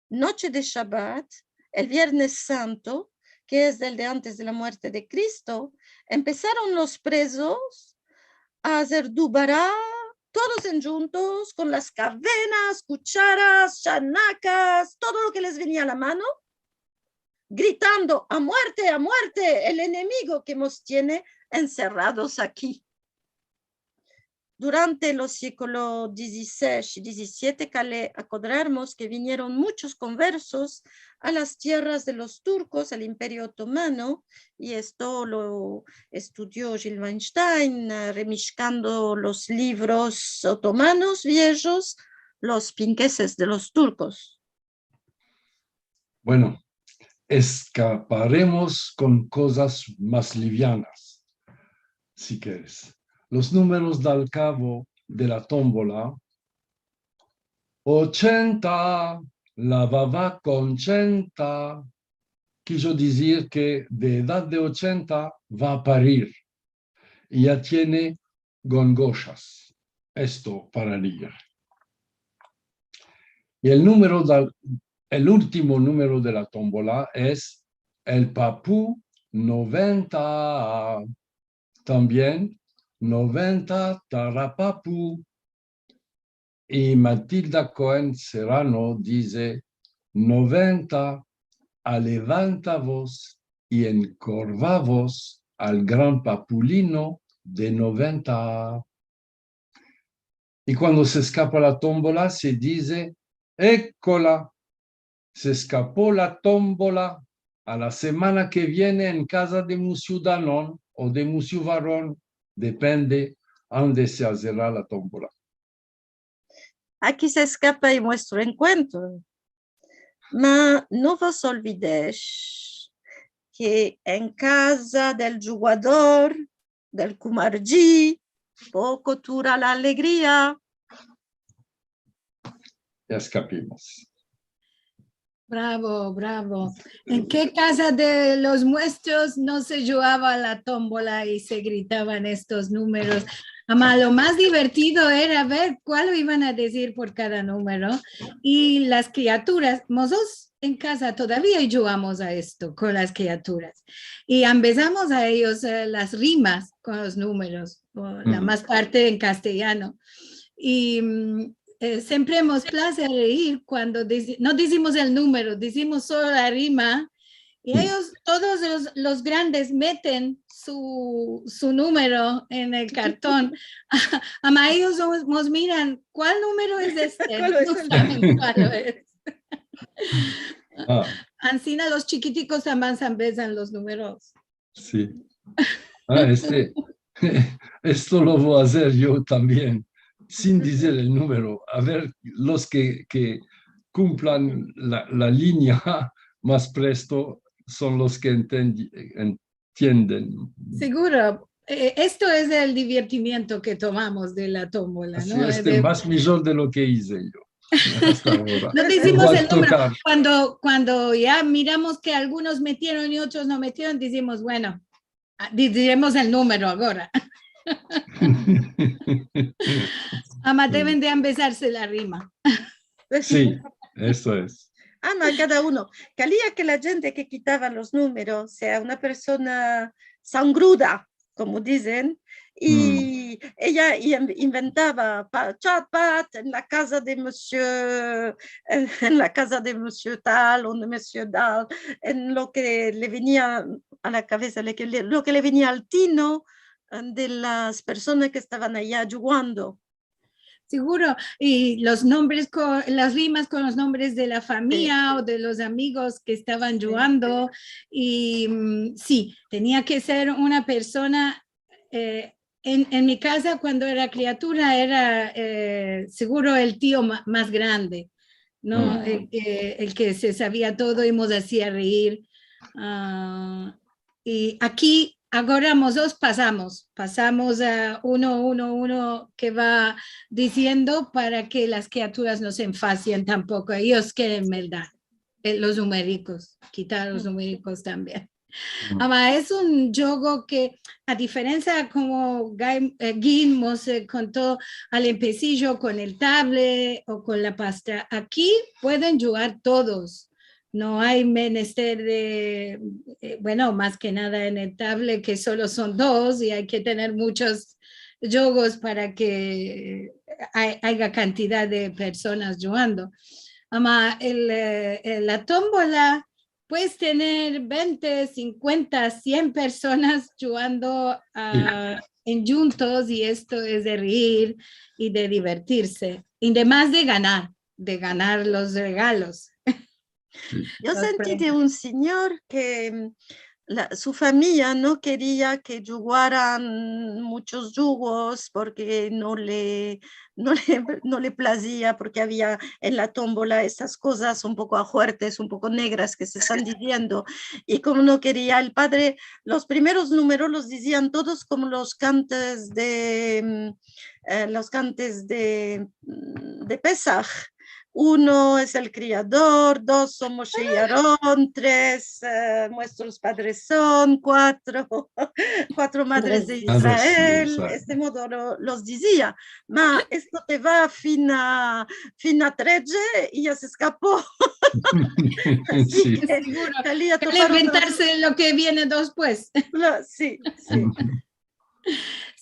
noche de Shabat, el Viernes Santo, ke es el de antes de la muerte de Kristo, empesaron los prezos a azer dubará, todos endjuntos, kon las kavenas, kucharas, shanakas, todo lo ke les venia a la mano, gritando: "A muerte, a muerte, el enemigo ke mos tiene enserrados aki". Durante los siglos dizisesh i dizisiete, kale akodrarmos ke vinieron munchos konversos a las tierras de los turkos, al Imperio Otomano, i esto lo estudio Gil Weinstein, eh, remishkando los livros otomanos viejos, los pinkeses de los turkos. Bueno, eskaparemos kon kozas mas livianas, si keres. Los numeros dal kavo de la tombola, ochenta, la vava konchenta, kijo dizir ke de edad de ochenta va a parir. I ya tiene gongoshas. Esto pararia. I el numero dal, el ultimo numero de la tombola es el papu noventa. Tambien noventa tarapapu. I Matilda Cohen Serrano dize: "Noventa, alevantavos i enkorvavos al gran papulino de noventa". I kuando se eskapa la tombola, se dize: "Ekola, se eskapo la tombola, a la semana ke viene en kaza de Musyu Danon o de Musyu Varon, depende ande se azera la tombola". Aki se eskapa i muestro enkuentro. Ma no vos olvidesh ke en kaza del djugador, del kumarji, poko tura la alegria. Ya eskapimos. Bravo, bravo. En ke kaza de los muestros no se djugava la tombola i se gritavan estos numeros? Ama, lo mas divertido era ver kual ivan a dizir por kada numero. I las kriaturas, mozotros en kaza todavia djugamos a esto kon las kriaturas. I ambezamos a eyos, e, las rimas kon los numeros, o la mas parte en kasteyano. I, mm, e, siempre mos plaze reir kuando dizi-, no dizimos el numero, dizimos solo la rima, i eyos, todos los, los grandes meten su, su numero en el karton. Ama eyos mos, mos miran, "Kual numero es este?" Kual es el numero? No saven kual es. A. Ansina los chikitikos tambien ambezan los numeros. Si. A, este, esto lo vo azer yo tambien, sin dizir el numero. A ver, los ke, ke kumplan la, la linea mas presto son los ke entendi-, en-, entienden. Seguro. E, esto es el divirtimiento ke tomamos de la tombola, no? Si, este, e, de mas mijor de lo ke ize yo asta agora. No dizimos el numero. Kuando, kuando ya miramos ke algunos metieron i otros no metieron, dizimos, "Bueno, a, di-, diremos el numero agora." Ama, deven de ambezarse la rima. Si, esto es. Ama, kada uno. Kalia ke la djente ke kitava los numeros sea una persona sangruda, komo dizen, i eya in-, inventava pa-, chat pat en la kaza de monsieur, en, en la kaza de monsieur tal o de monsieur tal, en lo ke le venia a la kavesa, le ke le, lo ke le venia al tino, e, de las personas ke estavan aya djugando. Seguro, i los nombres ko-, las rimas kon los nombres de la famiya o de los amigos ke estavan djugando, i, mm, si, tenia ke ser una persona, e, en, en mi kaza, kuando era kriatura, era, e, seguro el tio ma-, mas grande, no? El ke, el ke se savia todo i mos azia reir. A, i aki agora mozotros pasamos, pasamos a uno, uno, uno ke va diziendo para ke las kriaturas no se enfasien tampoko. Eyos keren meldar, e, los numerikos, kitar los numerikos tambien. Ama es un djugo ke, a diferensia komo Gin, e, Gin mos, e, konto al empesijo kon el table o kon la pasta, aki pueden djugar todos. No ay menester de, e, bueno, mas ke nada en el table, ke solo son dos i ay ke tener muchos djugos para ke ay-, aya kantidad de personas djugando. Ama el, e, e, la tombola, puedes tener vente, sinkuenta, sien personas djugando, a, en djuntos, i esto es de reir i de divertirse. I demas de ganar, de ganar los regalos. Yo senti de un sinyor ke, mm, la, su famiya no keria ke djugaran muchos djugos porke no le, no le, no le plazia, porke avia en la tombola esas kozas un poko ahuertes, un poko negras ke se estan diziendo. I komo no keria el padre, los primeros numeros los dizian todos komo los kantes de, mm, e, los kantes de, mm, de Pesah. Uno es el Kriador, dos somos Moshe i Aaron, tres, e, muestros padres son, kuatro, kuatro madres de Israel. Este modo lo, los dizia. Ma esto te va fin a, fin a tredje i ya se eskapo. Asi ke kalia topar otra. Inventarse lo ke viene despues. Si, si.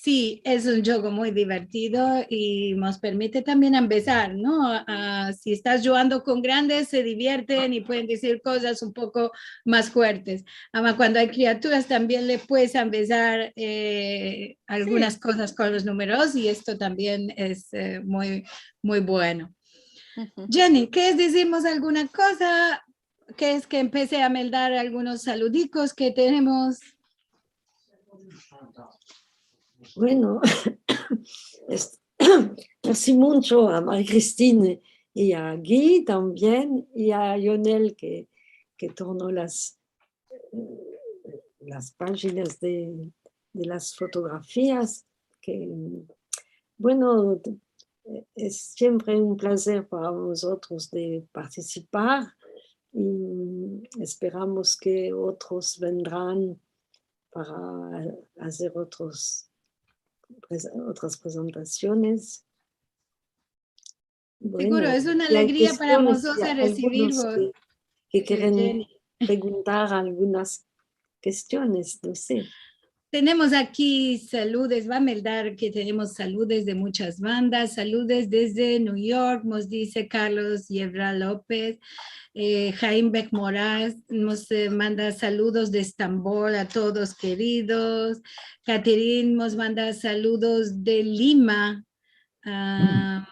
Si, es un djugo muy divertido i mos permite tambien ambezar, no? A, si estas djugando kon grandes, se divierten i pueden dizir kozas un poko mas huertes. Ama kuando ay kriaturas tambien le puedes ambezar, e, algunas kozas kon los numeros i esto tambien es, e, muy, muy bueno. Jenny, keres dizirmos alguna koza? Keres ke empese a meldar algunos saludikos ke tenemos? Bueno, es-, mersi muncho a Marie-Christine i a Guy tambien, i a Lionel ke, ke torno las, las pajinas de, de las fotografias, ke, bueno, es siempre un plazer para mozotros de partisipar, i esperamos ke otros vendran para azer otros prez-, otras prezentasiones. Bueno, seguro, es una alegria para mozotros resivir vos, ke, ke keren preguntar algunas kestiones, no se. Tenemos aki saludes, va a meldar ke tenemos saludes de muchas bandas. Saludes desde New York, mos dize Carlos Yevra Lopez. Eh, Jaim Bek Moraz mos, eh, manda saludos de Estambol a todos keridos. Katerin mos manda saludos de Lima. A,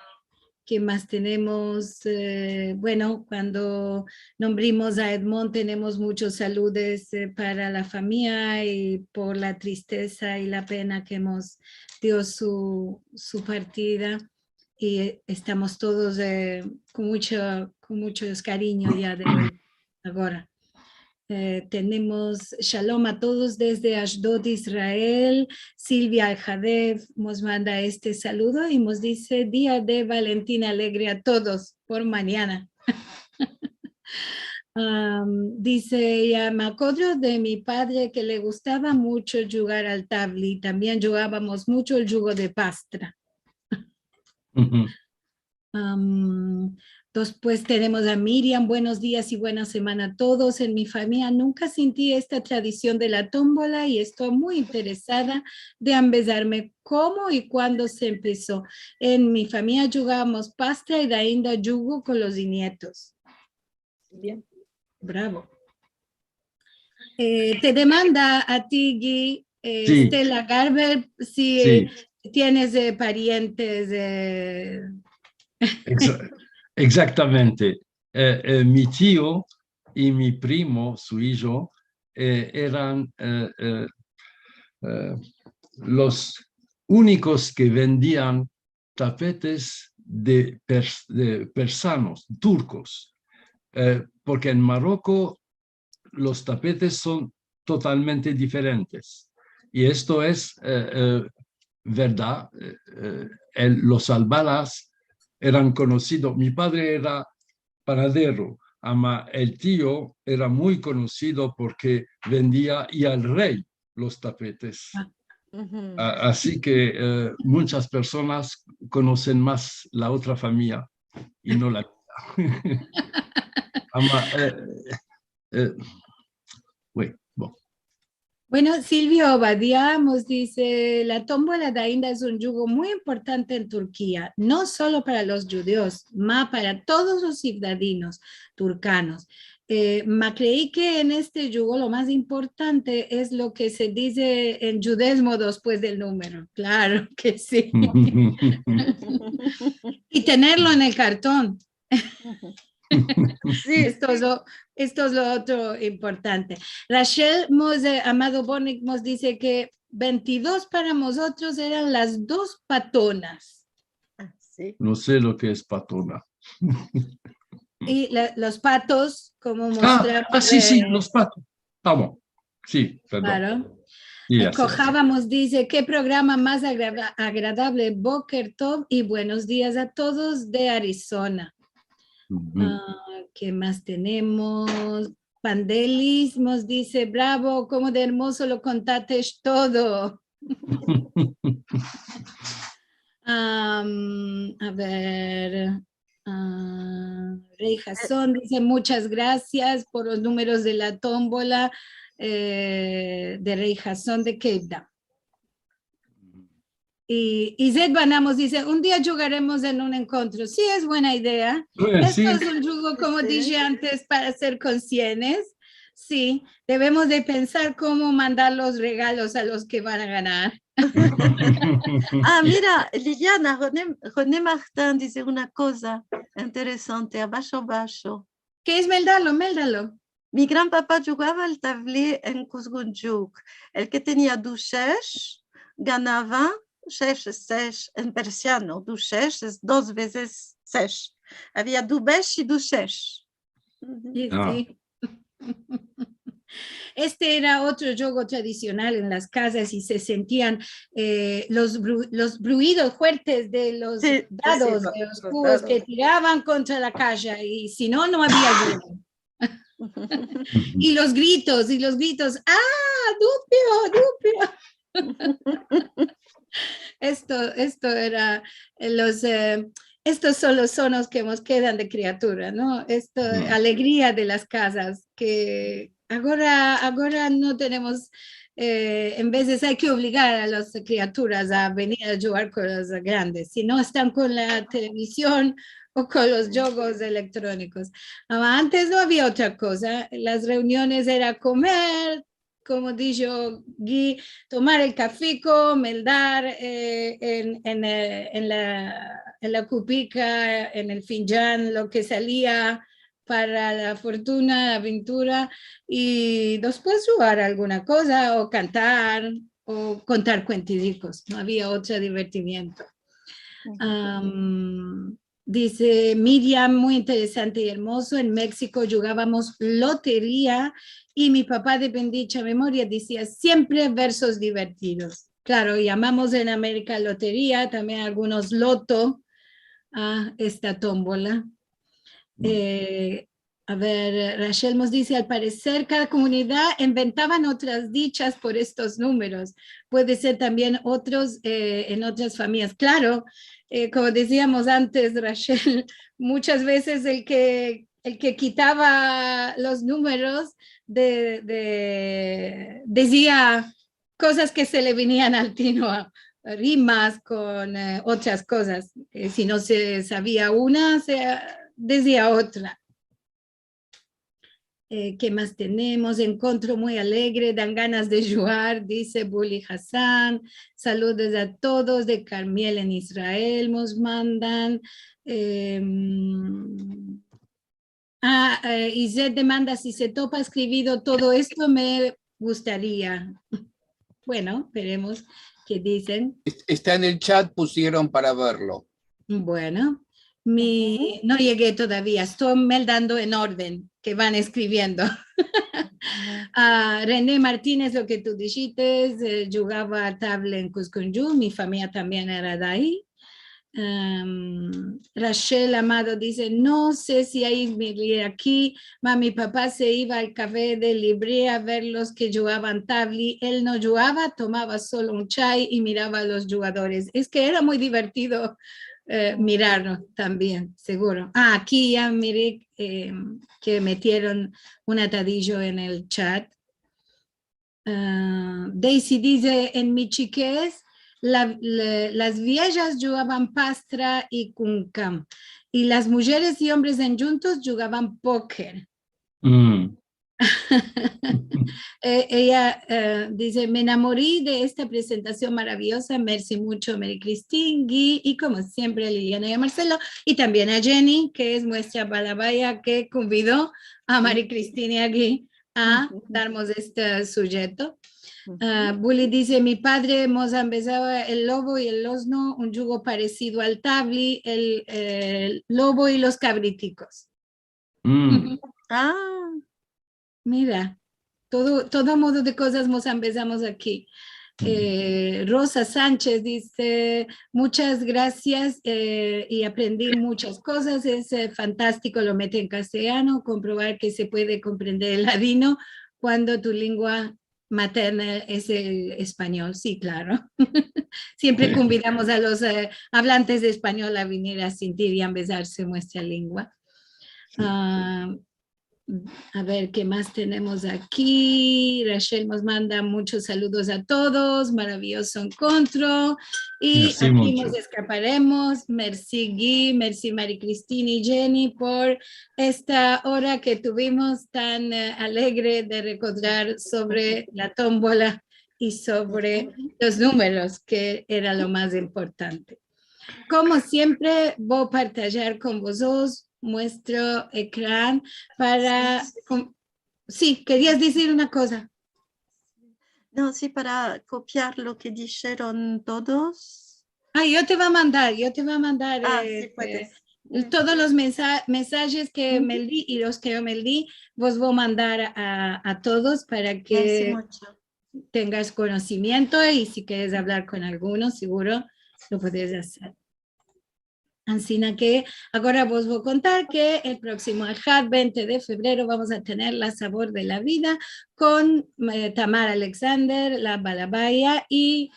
ke mas tenemos? Eh, bueno, kuando nombrimos a Edmond, tenemos muchos saludes, eh, para la famiya i por la tristeza i la pena ke mos dio su, su partida. I, eh, estamos todos, eh, kon mucho, kon muchos karinyos ya de agora. Eh, tenemos shalom a todos desde Ashdod, Israel. Silvia Aljadev mos manda este saludo i mos dize: "Dia de Valentina alegre a todos por manyana." Am, dize eya: "Me akodro de mi padre ke le gustava mucho djugar al tavli. Tambien djugavamos mucho el djugo de pastra." Am, despues tenemos a Miriam: "Buenos dias i buena semana a todos. En mi famiya nunka sinti esta tradision de la tombola i esto muy interesada de ambezarme komo i kuando se empeso. En mi famiya djugavamos pastra i dainda djugo kon los nietos." Bien. Bravo. Eh, te demanda a ti, Guy, eh, Stella Garber, si, eh, tienes, eh, parientes, eh. Exa-, egzaktamente. Eh, eh, mi tio i mi primo, su ijo, eh, eran, eh, eh, eh, los unikos ke vendian tapetes de pers-, de persanos, turkos, eh, porke en Maroko los tapetes son totalmente diferentes. I esto es, eh, eh, verdad, eh, eh, el, los albalas eran konosidos. Mi padre era panadero, ama el tio era muy konosido porke vendia i al rey los tapetes. A, asi ke, eh, munchas personas konosen mas la otra famiya i no la mia. Ama, eh, eh, we-, bon. Bueno, Silvio Obadia mos dize: "La tombola dainda es un djugo muy importante en Turkia, no solo para los djudios, ma para todos los sivdadinos turkanos. Eh, ma krei ke en este djugo lo mas importante es lo ke se dize en djudezmo despues del numero." Klaro ke si. I tenerlo en el karton. Si, esto es lo, esto es lo otro importante. Rachel mos, eh, Amado Bornik mos dize ke ventidos para mozotros eran las dos patonas. A, si. No se lo ke es patona. I la, los patos, komo mostrar, a, si, si, eh, los patos. Tamo. Si, pardon. Klaro. I asi es. Kohavamos dize: "Ke programa mas agrada-, agradable, Boker Tov i buenos dias a todos de Arizona." A, ke mas tenemos? Pandelis mos dize: "Bravo, komo de ermozo lo kontates todo." Am, a ver, a, Rey Hason dize: "Muchas grasias por los numeros de la tombola, eh, de Rey Hason de Cape Town." I, i Zed Banamos dize: "Un dia djugaremos en un enkontro." Si, es buena idea. Esto es un djugo, komo dishe antes, para azer konsienes. Si, devemos de pensar komo mandar los regalos a los ke van a ganar. A, mira, Liliana, René, René Martin dize una koza interesante, abasho, abasho. Ke es? Meldalo, meldalo. Mi gran papa djugava al tavli en Kuzgundjuk. El ke tenia dushesh ganava, shesh, shesh, en persiano, dushesh es dos vezes sesh. Avia du besh i du sesh. Si, si. Este era otro djogo tradisional en las kazas i se sentian, eh, los bru-, los bruidos fuertes de los dados, de los kubos ke tiravan kontra la kaja, i si no, no avia djogo. I los gritos, i los gritos, "Ah, dupio, dupio!" Esto, esto era, eh, los, eh, estos son los sonos ke mos kedan de kriatura, no? Esto, alegria de las kazas, ke agora, agora no tenemos, eh, en vezes ay ke obligar a las kriaturas a venir a djugar kon los grandes, si no estan kon la televizion o kon los djogos elektronikos. Ama antes no avia otra koza, las reuniones era komer, komo disho Gi, tomar el kafiko, meldar, eh, en, en, eh, en la, en la kupika, en el finjan, lo ke salia para la fortuna, la aventura, i despues djugar alguna koza, o kantar, o kontar kuentijikos. No avia otro divertimiento. Am, Dize Miriam, muy interesante i ermozo. En Meksiko djugavamos loteria i mi papa, de bendicha memoria, dizia siempre versos divertidos. Klaro, yamamos en Amerika loteria, tambien algunos loto a esta tombola. Eh, A ver, eh, Rachel mos dize, al pareser, kada komunidad enventavan otras dichas por estos numeros. Puede ser tambien otros, eh, en otras famiyas. Klaro, eh, komo diziamos antes, Rachel, muchas vezes el ke, el ke kitava los numeros de, de, dizia kozas ke se le vinian al tino, rimas kon, eh, otras kozas. Eh, si no se savia una, se dizia otra. Eh, ke mas tenemos? Enkontro muy alegre, dan ganas de djugar, dize Buli Hassan. Saludos a todos de Karmiel en Israel, mos mandan. Em, ah, eh, Izet demanda si se topa eskrivido todo esto, me gustaria. Bueno, veremos ke dizen. Est-, esta en el chat, pusieron para verlo. Bueno, mi, no yege todavia, esto meldando en orden ke van eskriviendo. Ah, René Martinez, lo ke tu dishites, eh, djugava tavli en Kuzkunju, mi famiya tambien era de ai. Em, Rachel Amado dize, no se si ay, miri aki, ma mi papa se iva al kafe de Libri a ver los ke djugavan tavli. El no djugava, tomava solo un chay i mirava a los djugadores. Es ke era muy divertido, eh, mirarlo tambien, seguro. Ah, aki ya miri, eh, ke metieron un atadijo en el chat. Ah, Daisy dize, en mi chikez, la, la, las viejas djugavan pastra i kunkam, i las mujeres i ombres endjuntos djugavan poker. Eh, eya, eh, dize, me enamori de esta prezentasion maraviyoza, mersi muncho, Mari Kristin, Gi, i komo siempre, Liliana i Marcelo, i tambien a Jenny, ke es muestra balabaya ke konvido a Mari Kristin i a Gi a darmos este sujeto. Ah, Buli dize, mi padre mos ambezava el lobo i el lozno, un djugo paresido al tavli, el, eh, lobo i los kabritikos. Ah. Mira, todo, todo modo de kozas mos ambezamos aki. Eh, Rosa Sanchez dize, muchas grasias, eh, i aprendi munchas kozas. Es, eh, fantastiko, lo mete en kastilyano, komprovar ke se puede komprender el ladino kuando tu lengua materna es el espanyol. Si, klaro. Siempre konvidamos a los, eh, avlantes de espanyol a venir a sentir i ambezarse muestra lengua. Ah, a ver, ke mas tenemos aki? Rachel mos manda munchos saludos a todos, maraviyozo enkontro. I aki mos eskaparemos. Mersi, Gi, mersi, Mari Kristin i Jenny, por esta ora ke tuvimos tan, eh, alegre de rekodrar sovre la tombola i sovre los numeros, ke era lo mas importante. Komo siempre, vo a partajar kon vozotros muestro ekran para... Si, kerias dizir una koza. No, si, para kopiar lo ke disheron todos. Ah, yo te vo a mandar, yo te vo a mandar, eh, todos los mensa-, mensajes ke me li i los ke yo me li, vos vo mandar a, a todos para ke tengas konosimiento i si keres avlar kon alguno, siguro lo puedes azer. Ansina ke agora vos vo kontar ke el proksimo Alhad, vente de fevrero, vamos a tener La Sabor de la Vida kon, eh, Tamar Alexander, la Balabaya, i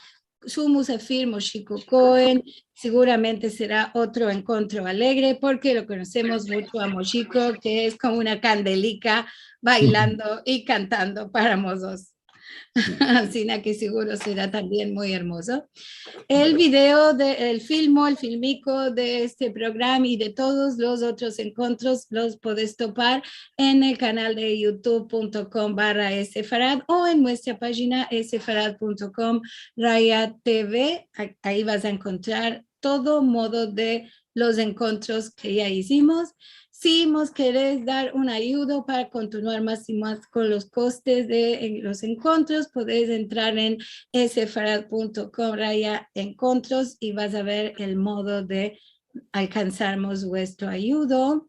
su musafir Moshiko Cohen. Siguramente sera otro enkontro alegre porke lo konosemos muncho a Moshiko, ke es komo una kandelika bailando i kantando para mozotros. Ansina ke siguro sera tambien muy ermozo. El video de, el filmo, el filmiko de este programa i de todos los otros enkontros los podes topar en el kanal de youtube punto com barra sefarad o en muestra pajina sefarad punto com raya T V. A-, ayi vas a enkontrar todo modo de los enkontros ke ya izimos. Si mos keres dar un ayudo para kontinuar mas i mas kon los kostes de, en los enkontros, podes entrar en sefarad punto com raya enkontros i vas a ver el modo de alkansarmos vuestro ayudo.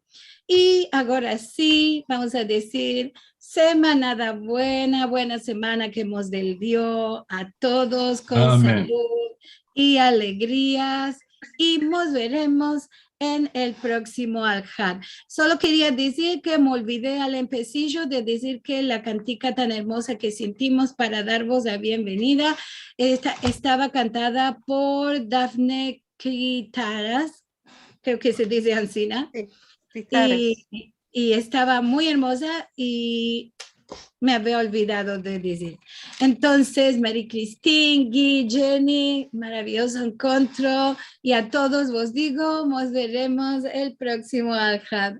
I agora si, vamos a dizir, semanada buena, buena semana ke mos del Dio a todos kon salud i alegrias. I mos veremos en el proksimo Alhad. Solo keria dizir ke me olvide al empesijo de dizir ke la kantika tan ermoza ke sintimos para darvos la bienvenida esta-, estava kantada por Dafne Kritaras, kreo ke se dize ansina. Si, Kritaras. I, i estava muy ermoza i me avia olvidado de dizir. Entonses, Mari Kristin, Gi, Jenny, maraviyozo enkontro. I a todos vos digo, mos veremos el proksimo Alhad.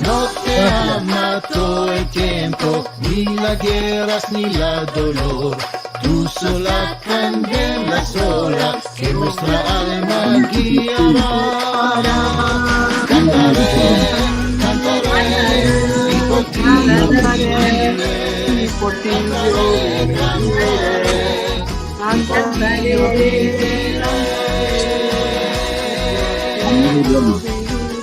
No te ha mato el tiempo, ni la gerras, ni la dolor. Tu sola kambia las oras, ke vuestra alma giara. Kantare, kantare, i por ti yo viviré. Kantare, kantare, i por ti yo viviré. Kantare.